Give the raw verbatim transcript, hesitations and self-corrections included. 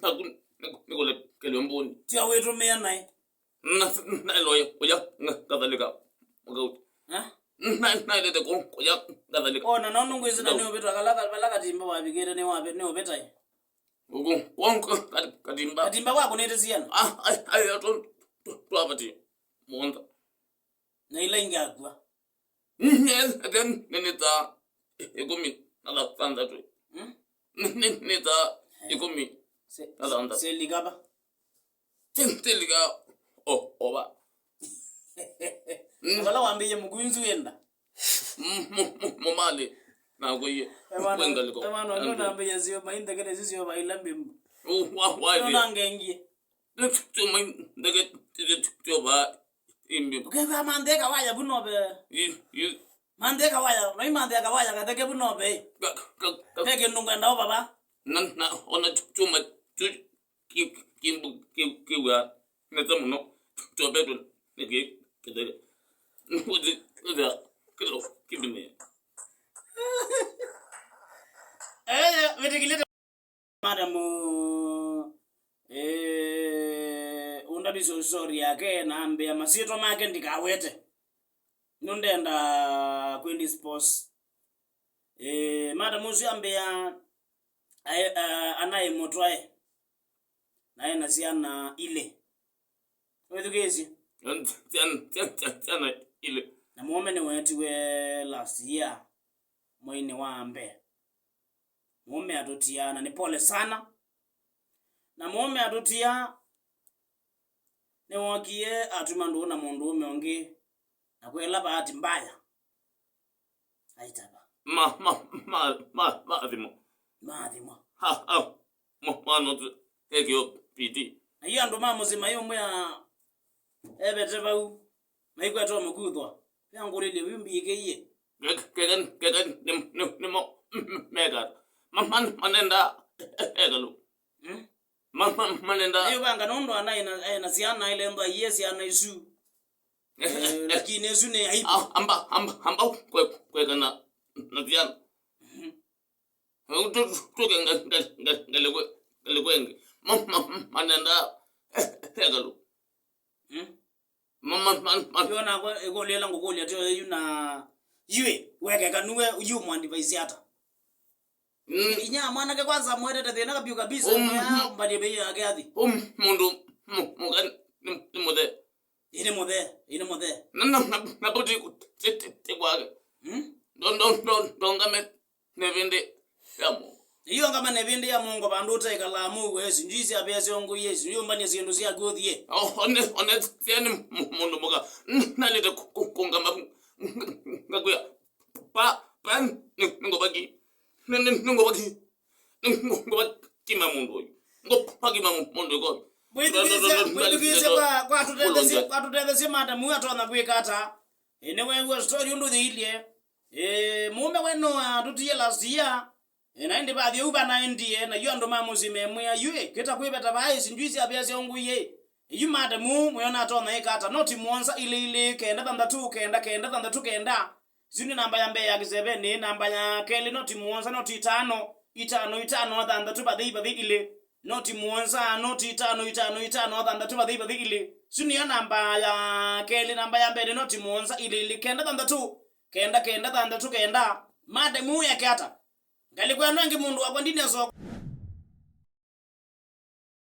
naku nĩkũlekelwe mbũni. Tio wĩtũmĩa naĩ. Na, na loya, kũya, nga-, ngathalĩka. Mũkauti. Eh? Na, nailete kũ-, kũya, ngathalĩka. O, na nũndũ ngwĩsĩ na nĩũvĩtwa kala ka-, vala Katimba wavikĩte nĩwavi-, nĩũvĩtae. Ũkũ, kwongo, kat-, Katimba. Katimba wakũnĩte syana? Ah, ai, ai, atũ, tũ-, twavati. Mũonza. Na ila ingĩ akw'a. Nĩnĩtaa ĩkũmi na thanthatũ. Hmm? Nĩnĩtaa ĩkũmi na thanthatũ. Selika va? Selika o, ova. Vala wambĩie mũkunzu wenda. Mũmalĩ. Nakwĩie. Kwĩ ngalĩko. Emano, ndio nambĩie sio, maindekete sio, vaila mbimbu. Wa, wa, ndio nangengie. Tũma ndeke tyo va imbi. Ũkethĩa mantheka waya vu nove. Yu, yu. Mantheka waya, no imantheka waya katheke vu nove. Ka, ka, ka. Ve kĩndũ ngwenda o vava. Na, na, ona tũma tu ki, kimbu ki, kiwa nesa mũno. Twapetwe nĩ ki, kĩtheke. Nũthi, nũthi, kĩlo, kĩthime. Eh, vĩtĩkĩlĩte. Madamu, eh, ũndavĩsye story yake na ambĩa masyĩtwa make ndikawete. Nũndenda kwĩdispose. Eh, madamu ũsu ambĩa, aĩ, a-, anaĩ mũtwae. Na ena syana ilĩ. Wĩthukĩĩsye? Syana, syana, syana, syana ilĩ. Na mũũme nĩweetiwe last year, mweinĩ wa mbee. Mũũme atũtia, na nĩ pole sana. Na mũũme atũtia, nĩwookie atuma ndũũ na mũndũũme ũngĩ, na kwĩla bahati mbaya, aitava. Ma, ma, ma, ma, maathimo. Maathimo. Ha, ha. Mo, mwana ũsu ekĩo P T. Na yu andũ ma mũsyĩ mayũmwĩa evete vau, maikwetwa mũkuthwa. Yangũlĩlye, "Yu mbĩkĩie." Keka, keka, keka, nĩ, nĩ, nĩmo, meka. Ma, man, manenda, ekalũ. Hmm? Ma, ma, manenda. Yu vanga nũndũ ana ena, ena syana, ilenda iye syana isu. Eh, lakini isu nĩ aibu. Ah, amba, amba, amba, kwe, kwekana na syana. Mhm. Tũ-, tũ-, tũke nga-, nga-, nga-, ngalĩko, ngalĩko ĩngĩ. Ma, ma, manenda, eh, ekalũ. Hmm? Ma, ma, ma, ma. Yo nakwa ĩkũlyo ĩla ngũkũlya tyo yu na yuĩ, wekeka nue yu mwandivaisi ata? Mm. Inya mwanake kwanza mwetete thĩna kabiũ kabisa, mm, mbalie bei yake athi. Um, mũndũ, mu-, mũka nĩ, nĩ mũthee. Ĩ nĩ mũthee, ĩ nĩ mũthee. Na, na, na, na boti ku-, ti, ti, ti kwake. Hmm? Ndo, ndo, ndo, ndongame. Nĩ ĩvĩndĩ ya mũongo. Ĩyo ngama nĩ ĩvĩndĩ ya mũongo vandũ ũtekalaa mũue, sijui syavĩa syongũie, sijui ũmbanie syĩndũ syaku ũthiĩ. O, one, one, tene mũ-, mũndũ mũka. N-, nalĩte kũ-, kũ-, kũngama ngakwĩa. Pa, pa, nĩ, nĩ ngũvaki. Nĩ, nĩ, nĩ ngũvaki. Nĩ ngũ-, ngũvakima mũndũ ũyũ. Ngũvakima mũ-, mũndũ ũyũ. Mwĩthukĩĩsye, mwĩthukĩĩsye kwa, kwa tũtetheesye, kwa tũtetheesye madamu atonya kwĩka ata. Ĩ, nĩweew'a story ũndũ yĩilye. Ĩ, mũũme we no atũtie last year. Ĩ, na ĩndĩ vathi ũu vanaendie, na yu andũ ma mũsyĩ memwĩa, "Yu ĩ, kĩta kwĩveta vaa ĩ, sijui syavĩa syaũngũie ĩ." Yu madamu, mwĩona atonya ĩka ata? Noti mũonza ilĩ ilĩ, kenda thanthatũ, kenda, kenda thanthatũ, kenda. Isu nĩ namba ya mbee ya kĩsevenĩ, namba ya kelĩ, noti mũonza, noti itano, itano, itano, thanthatũ, vathei, vathei, ilĩ. Noti mũonza, noti itano, itano, itano, thanthatũ, vathei, vathei, ilĩ. Isu nĩyo namba ya kelĩ, namba ya mbee nĩ noti mũonza, ilĩ, ilĩ, kenda, thanthatũ. Kenda, kenda, thanthatũ, kenda. Madamu, eke ata? Ngalĩko ĩno ĩngĩ mũndũ wakwa ndinesa